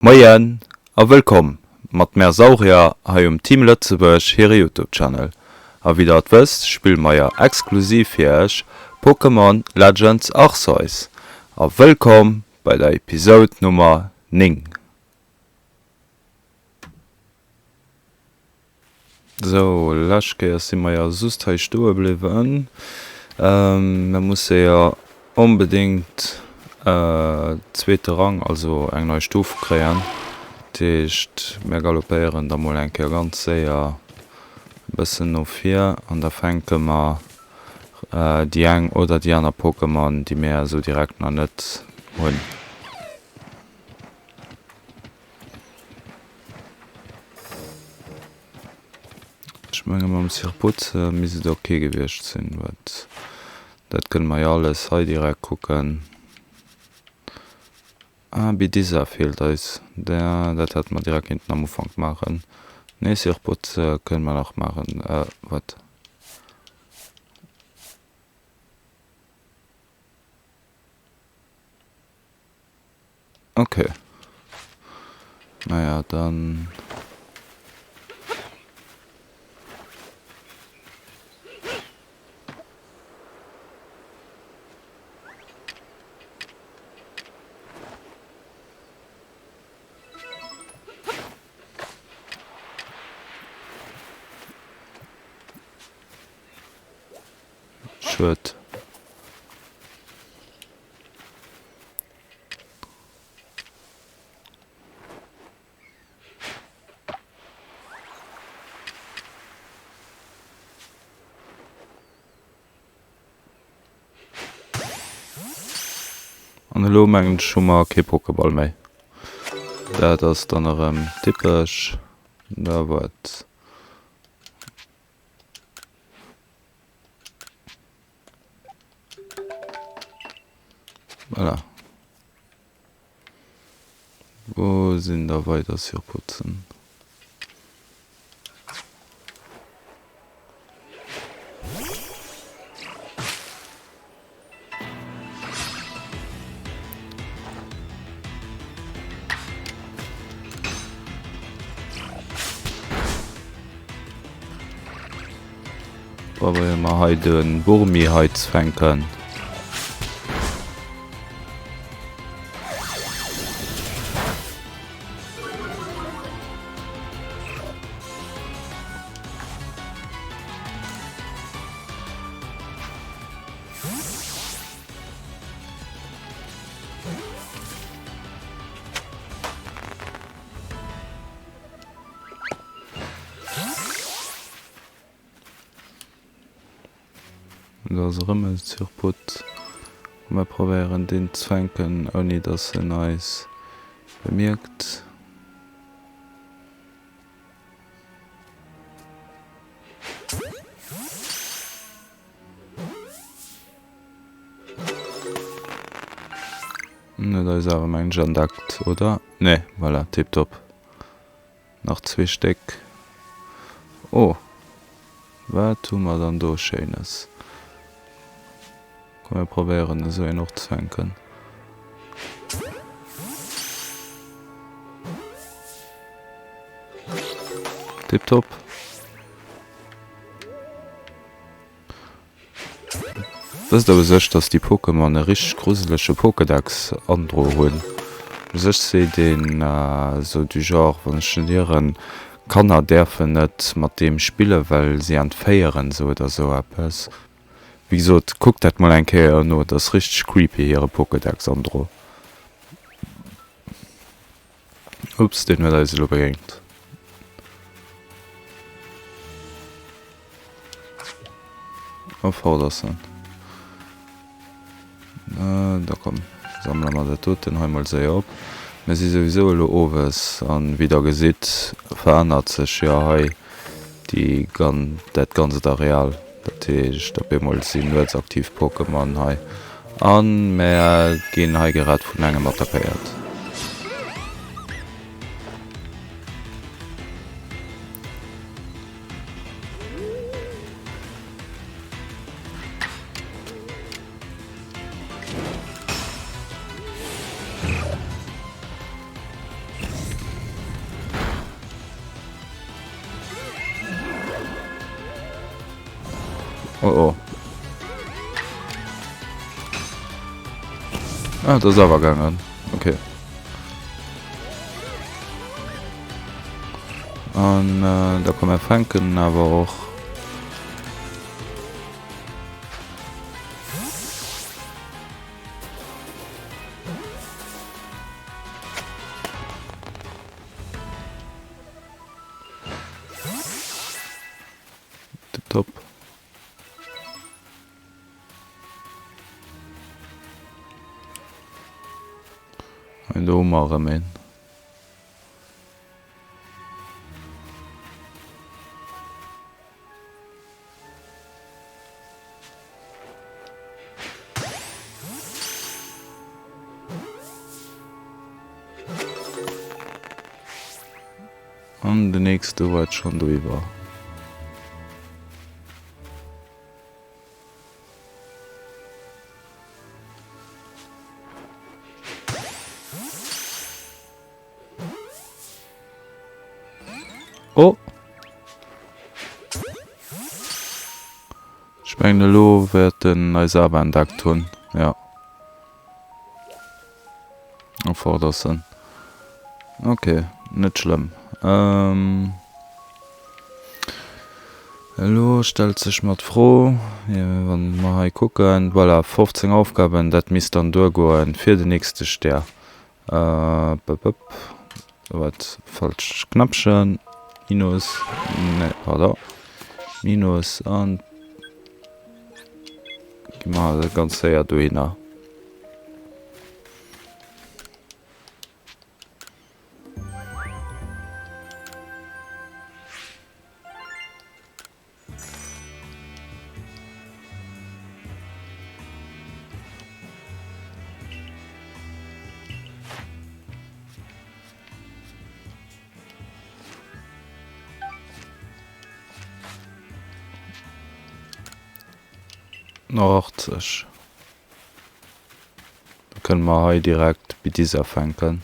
Moien a wëllkomm mat mär Saurier hei um Team Lëtzebuerg hire Youtube Channel. A wéi der et wësst spille mer jo exklusiv fir iech Pokémon Legends Arceus. A wëllkomm bei der Episode Nummer 9. Sou, lescht Kéier si mer jo just hei stoe bliwwen. Mer musse jo onbedéngt zweete Rang, also eng nei Stuf kréien. Dat heescht, mer galoppéieren da mol eng Kéier ganz séier e bëssen no vir an da fänke mer déi eng oder déi aner Pokémon, déi mir esou direkt nach net hunn. Ech menge mam Sirputze misst et ok gewiescht sinn. Wat dat kënne mer jo alles hei direkt kucken. Ah Bidisa feelt eis. Dat hätte mer direkt kéinten am Ufank maachen. Nee Sirputze kënne mer nach maachen. Wat? Okay. Naja, dann. Schued. An elo mengen ech hu mer kee Pokéball méi. Dat ass dann erëm typesch. Da wat. Voilà. Wou sinn da weider Surputzen? Probéiere mer hei de Burmi hei ze fänken. Do ass erëm e Zirput. Mer probéieren deen ze fänken ouni dass en eis bemierkt. En huet eis awer mengen ech entdeckt, oder? Nee, voilà, tiptop. Nach zwee Stéck. Oh, wat hu mer dann do Schéines? Komm mir probéieren esou een och ze fänken. Tiptop. Wësst der u sech, dass déi Pokémon e richteg gruselege Pokédex-Andro hunn? U sech seet een esou du genre, wann ech net ieren, Kanner däerfen net mat deem spillen, well si entféieren se oder esou eppes. Wéi gesot, kuckt dat mol eng Kéier no, et ass richteg creepy hire Pokédex-Andro. Ups, deen huet eis elo begéint. Oh, fort ass en. Äh, da komm, sammele mer dat doten hei mol séier op. Mir si souwisou elo owes an wéi der gesitt, verännert sech jo hei déi gan dat ganzt Areal. Dat heescht, op eemol sinn nuetsaktiv Pokémon hei an mär ginn hei grad vun engem attackéiert. Oh oh. Ah, dat ass awer gaangen. Okay. An äh, da komm mir fänken awer och. Tipptopp. An do hu mer erëm een. An de nächste huet schonn driwwer. Oh! Ech mengen elo wäert en eis awer entdeckt hunn, jo. A fort ass en. Ok, net schlëmm. Elo stellt sech mer d'Fro, wann mer hei kucken, voilà, 15 Aufgaben, dat misst dann duergoen fir den nächste Stär. Bëp, wat, falscht Knäppchen, Minus, nee, pardon, Minus an gi mer ganz séier dohinner. Nach 80. Da kënne mer hei direkt Bidisa fänken.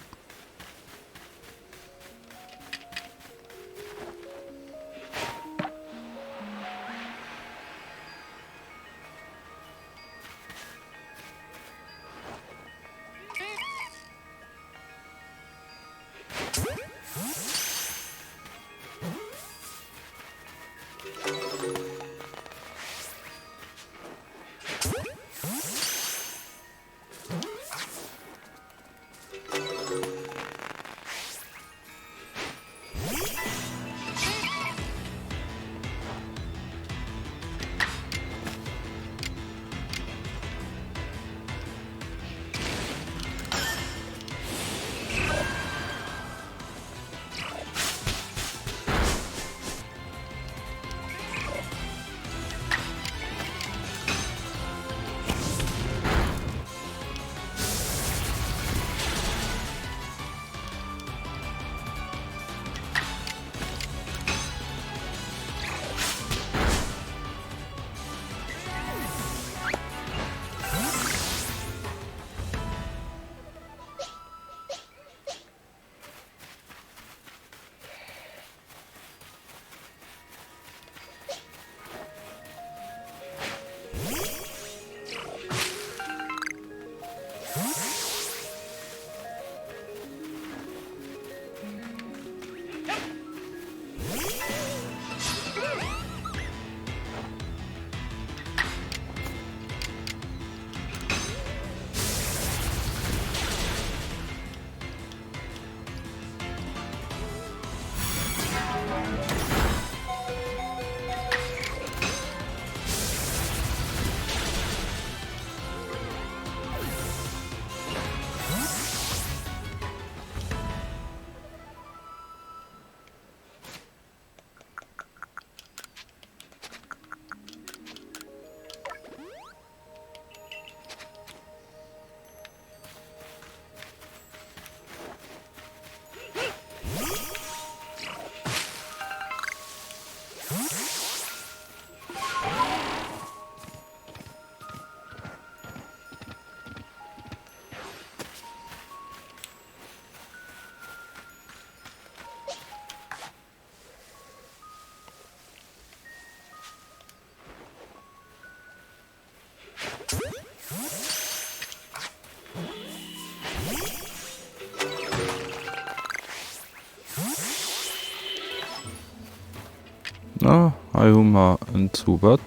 Hei hu mer en Zubat.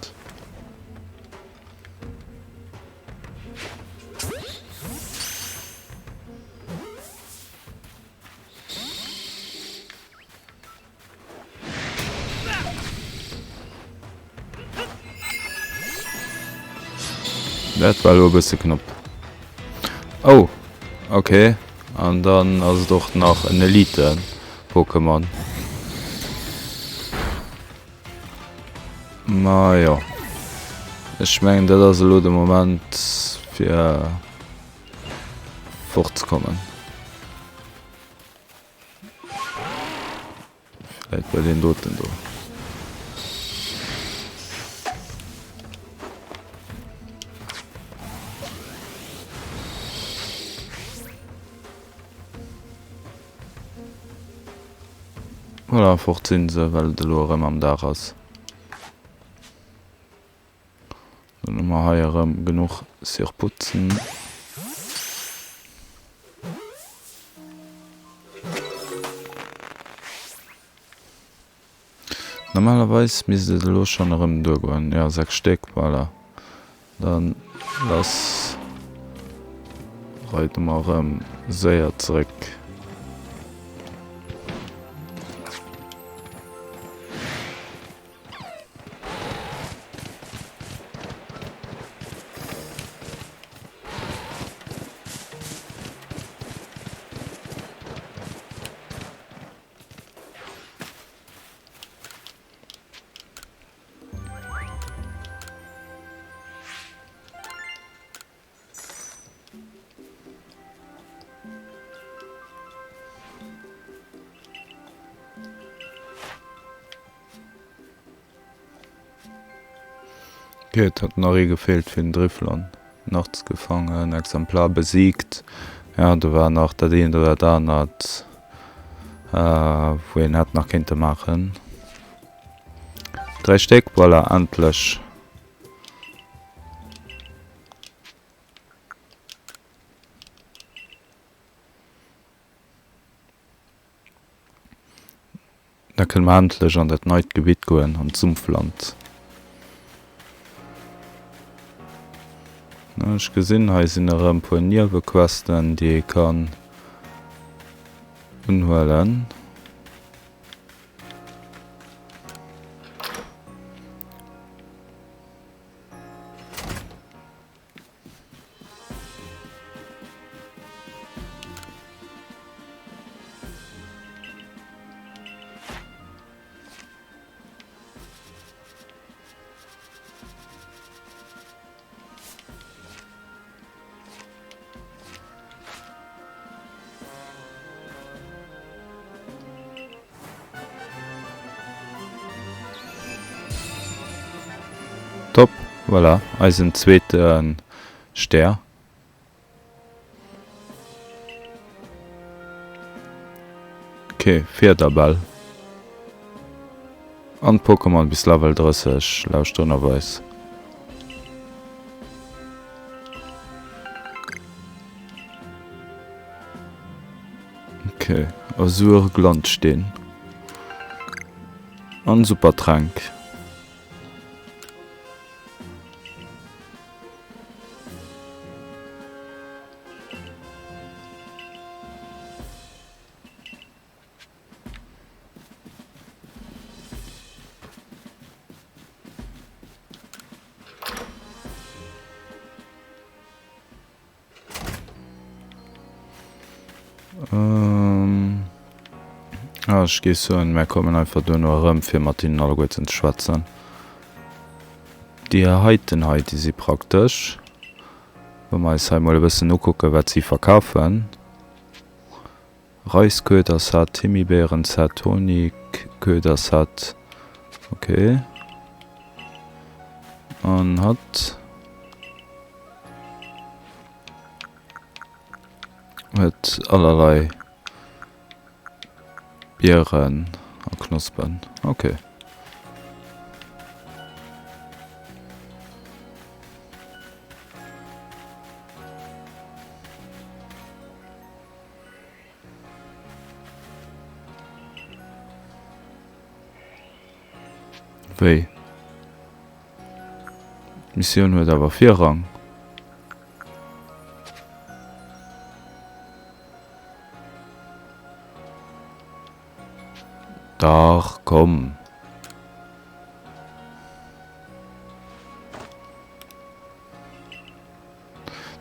Dat war elo e bësse knapp. Oh, okay. An dann ass et och nach en Elite-Pokémon. Ma jo. Ech mengen, dat ass elo de Moment fir fortzekommen. Vläit bei deen doten do. Voilà, fort sinn se, well et elo erëm am Dag ass. Dann hu mer hei erëm genuch Sirputzen. Normalerweis misst et elo schonn erëm duergoen. Jo, 6 Stéck, voilà. Dann lass. Reide mer erëm séier zeréck. Ok, et hat nach ee gefeelt fir den Driflon nach ze gefangen. Exemplar besiegt. Ja, do war nach dat eent oder dat anert, wou een hätt nach kéinte maachen. 3 Stéck, voilà, endlech. Da kënne mer endlech an dat neit Gebitt goen, an d'Sumpfland. Ech gesinn, hei sinn erëm e puer Niewequesten, déi ee kann unhuelen. Top, voilà, eisen zweete Stär. Ok, Fiederbell. An Pokémon bis Level 30, lauschteren op eis. Ok, Azur Glanzsteen. An Supertränk. Ähm, ah, ech géif soen, mär kommen einfach duerno erëm, fir mat hinnen alleguerten ze schwätzen. Déi heiten hei, déi si praktesch. Wa mer eis hei mol e bëssen ukucken, wat si verkafen. Reisköderset, Himmibeerenset, Honigköderset. Okay. An hatt huet allerlei Bieren a Knospen. Okay. Wéi? D'Missioun huet awer Virrang. Dach, komm.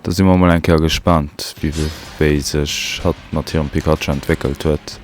Da si mer mol eng Kéier gespaant, wéi sech hatt mat hirem Pikachu entwéckelt huet.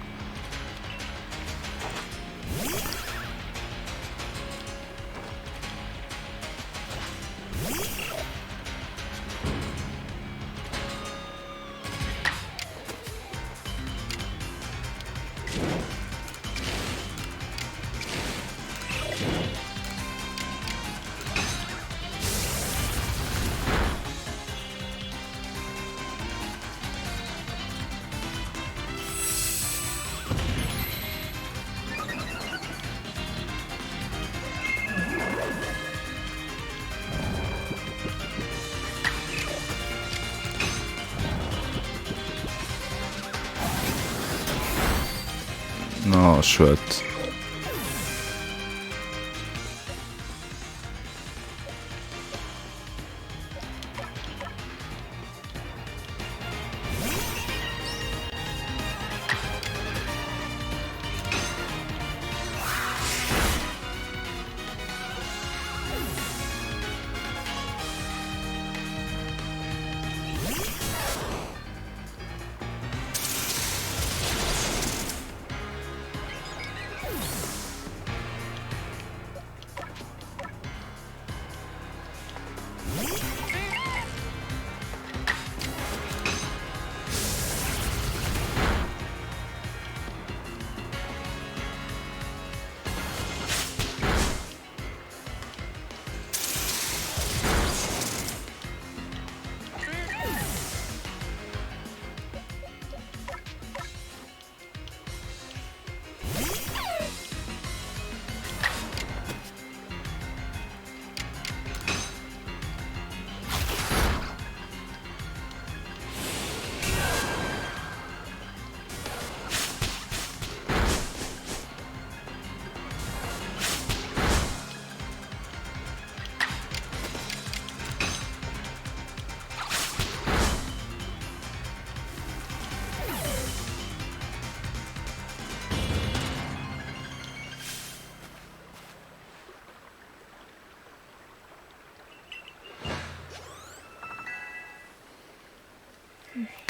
Oh, schued.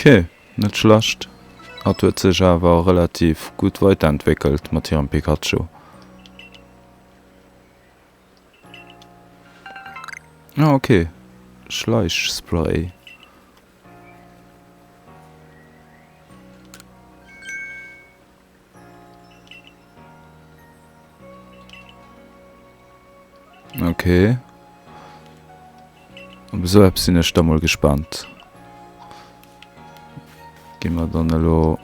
Ok, net schlecht. Hatt huet sech awer relativ gutt weiterentwéckelt mat hirem Pikachu. Ah ok, Schleichspray. Ok. Op esou eppes sinn ech da mol gespannt. Gi mer dann elo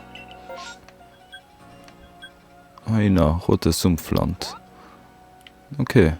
heihinner, Rotes Sumpfland. Ok.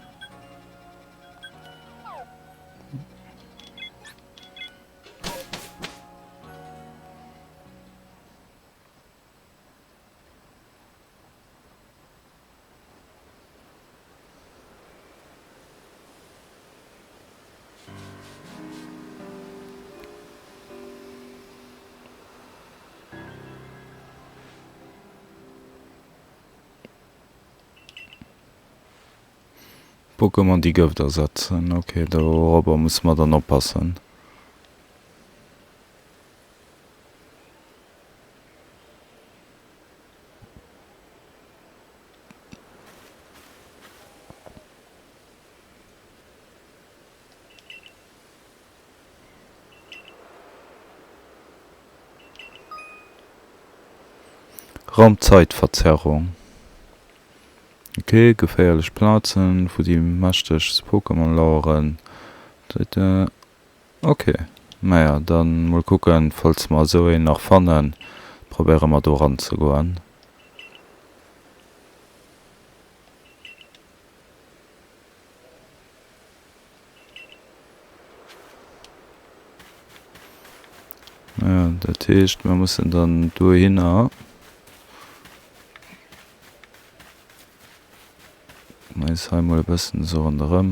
Pokémon déi Gëft ersetzen. Ok, dorobber musse mer dann oppassen. Raumzeitverzerrung. Ok, geféierlech Plazen, wou déi mächtegst Pokémon laueren. Ok, naja, dann mol kucken, falls mer esou een nach fannen, probéiere mer do ranzegoen. Naja, dat heescht, mer mussen dann dohinner. eis hei mol e bëssen esou ronderëm.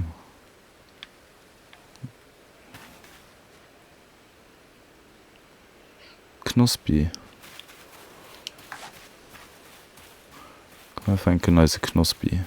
Knospi. Komm mir fänken eise Knospi.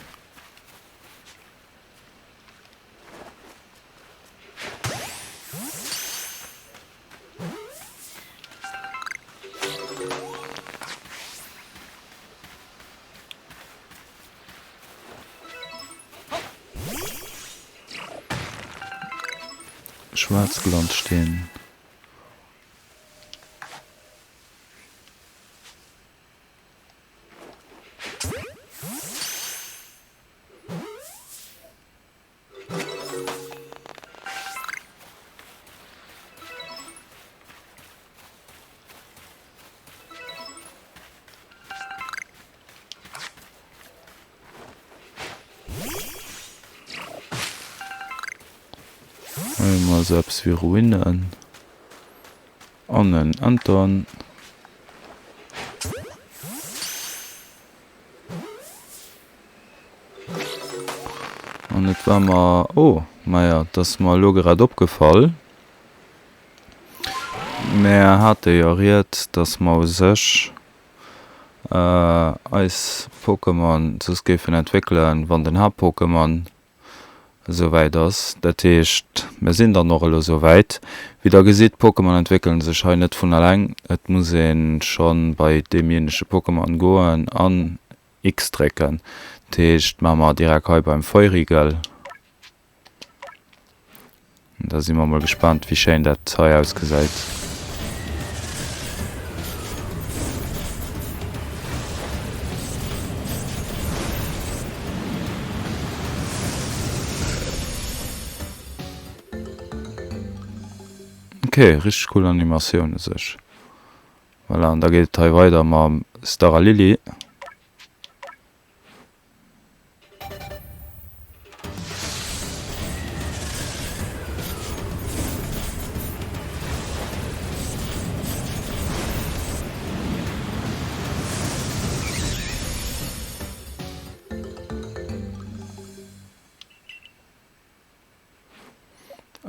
Schwaarzglanzsteen. Hei hu mer esou eppes wéi Ruinen. An en Anton. An et war mer, oh, maja, et ass mer elo grad opgefall, Mär hate jo ried, dass mer u sech eis Pokémon soss géifen entwéckelen, wann den Haaptpokémon esou wäit ass. Dat heescht, mir sinn dann och elo esou wäit. Wéi der gesitt, d'Pokémon entwéckelen sech hei net vun alleng. Et muss ee scho bei deemjéinege Pokémon goen an X drécken. Dat heescht, maache mer direkt hei beim Feurigel. Da si mer mol gespaant, wéi schéin dat hei ausgesäit. Ok, richteg cool Animatioun u sech. Voilà, an da geet et hei weider mam Staralili.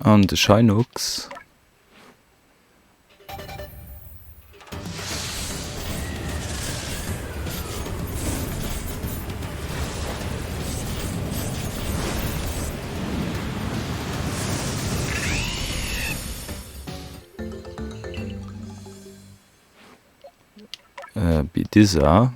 An de Shinux. Bidisa.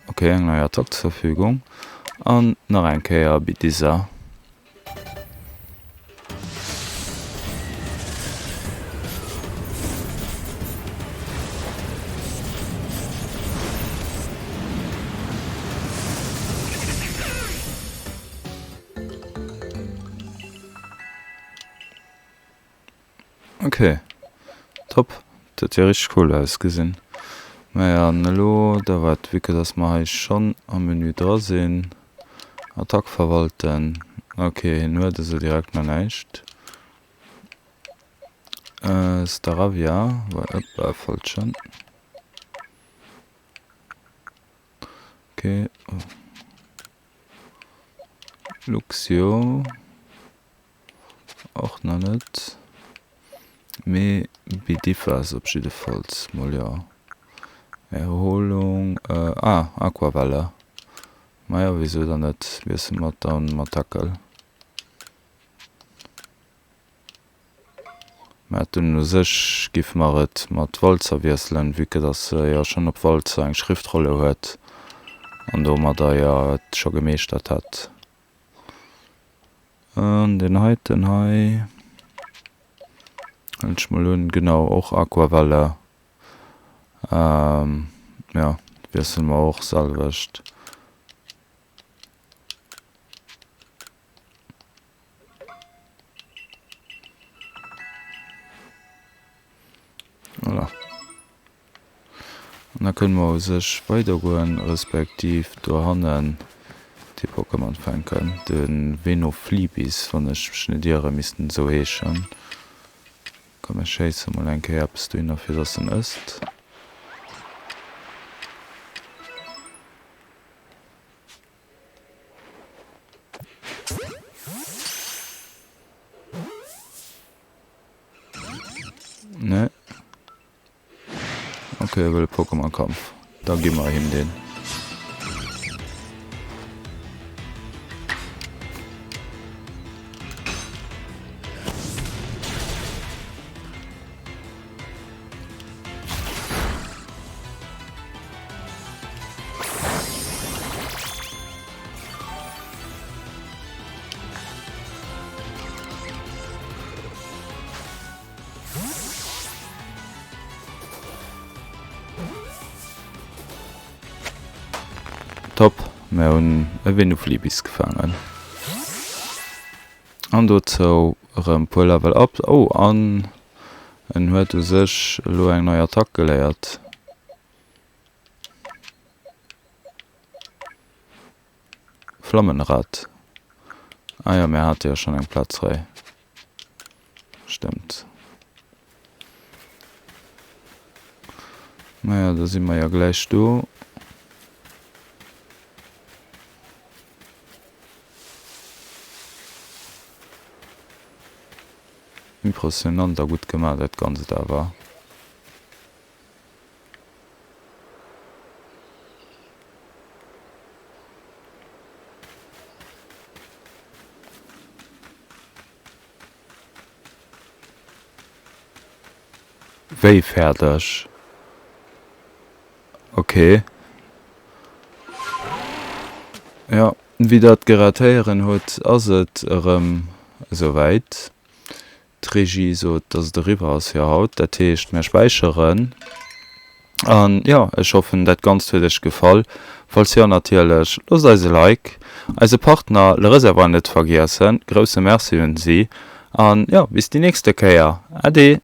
Ok, eng nei Attack zur Verfügung. An nach eng Kéier Bidisa. Ok, top, dat huet jo richteg cool ausgesinn. Maja an elo da wat, vue que dass mer hei schonn am Menü dra sinn, Attack verwalten, ok hien huet esou direkt nach näischt. Staravia, op falschen. Ok, Luxio. Och nach net. Mee Bidifas op jiddefalls mol jo. Erholung, ah Aquavelle. Majo wisou dann net, wiessele mer dann mat Tackel. Mä dunn u sech giffe mer et mat Walzer wiesselen, vue que dass se jo schonn op Walzer eng Schriftrolle huet an domadder jo et scho gemeeschtert hätt. An deen heiten hei, huelen ech mol un, genau, och Aquavelle. Jo, wiessele mer och selwecht. Voilà. An da kënne mer u sech weidergoen, respektiv dohannen dee Pokémon fänken, de Venoflibis, wann ech mech net ieren, misst en esou heeschen. Komm mir schéisse mol eng Kéier eppes dohinner fir dass en ësst. Nee. Ok, e wëll e Pokémon-Kampf. Da gi mer him deen. Top, mir hunn e Venuflibis gefaangen. An dozou erëm puer Level Ups. Oh, an en huet u sech elo eng nei Attack geléiert. Flammenrad. Ah jo, mir hate jo schonn eng Plaz fräi. Stëmmt. Maja, da si mer jo gläich do. Impressionant a gutt gemaach dat Ganzt awer. Wéi fäerdeg? Ok. Jo, wéi der et grad héieren hutt, ass et erëm esouwäit. D'Regie sot, dass et eriwwer ass fir haut. Dat heescht, mär späicheren. An jo, ech hoffen, dat Ganzt huet iech gefall. Falls jo, natierlech, loosst eis e Like. Eise Partner Le Reservoir net vergiessen. Grousse Merci un si. An jo, bis déi nächste Kéier. Ade!